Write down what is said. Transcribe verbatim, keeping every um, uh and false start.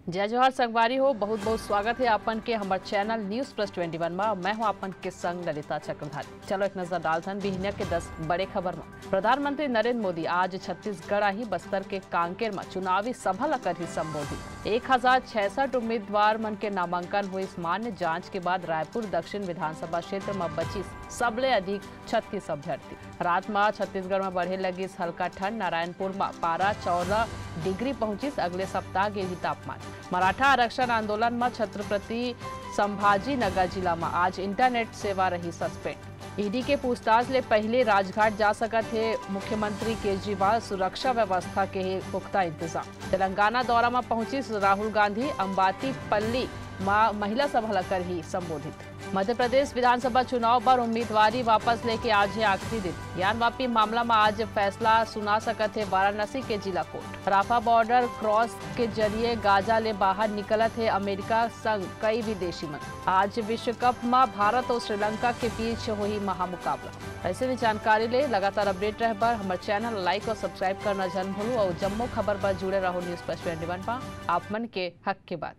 जय जोहार संगवारी हो, बहुत बहुत स्वागत हे आपन के हमर channel News Plus Twenty One मा। मैं हूं आपन के संग ललिता चक्रधारी। चलो एक नजर डालथन बिहनिया के दस बड़े खबर मा। प्रधानमंत्री नरेंद्र मोदी आज छत्तीसगढ़ आही, बस्तर के कांकेर मा चुनावी सभा ला करही संबोधित। एक हजार छियासठ उम्मीदवार मन के नामांकन होइस मान्य। जांच के बाद रायपुर दक्षिण विधानसभा क्षेत्र मा बचिस सबले अधिक छत्तीस अभ्यर्थी। रात मा छत्तीसगढ़ मा बढ़े लगिस हल्का ठंड। नारायणपुर मा पारा चौदह डिग्री पहुंचिस। अगले सप्ताह गिरही तापमान। मराठा आरक्षण आंदोलन मा छत्रपति संभाजी नगर जिला मा आज इंटरनेट सेवा रही सस्पेंड। ईडी के पूछताछ ले पहले राजघाट जा सकत हे मुख्यमंत्री केजरीवाल, सुरक्षा व्यवस्था के हे पुख्ता इंतजाम। तेलंगाना दौरा मा पहुंचिस राहुल गांधी, अम्बाती पल्ली मा महिला सभा ला करही संबोधित। मध्य प्रदेश विधानसभा चुनाव बर उम्मीदवारी वापस लेके आज हे आखिरी दिन। ज्ञानवापी मामला मा आज फैसला सुना सकत हे वाराणसी के जिला कोर्ट। राफा बॉर्डर क्रॉस के जरिए गाजा ले बाहर निकलत हे अमेरिका संग कई विदेशी मन। आज विश्व कप मा भारत और श्रीलंका के बीच होही महामुकाबला। ऐसे भी जानकारी ले लगातार अपडेट रहे बर हमर चैनल लाइक और सब्सक्राइब करना झन भूलू और जम्मो खबर पर जुड़े रहो News Plus Twenty One पा। आप मन के हक के बात।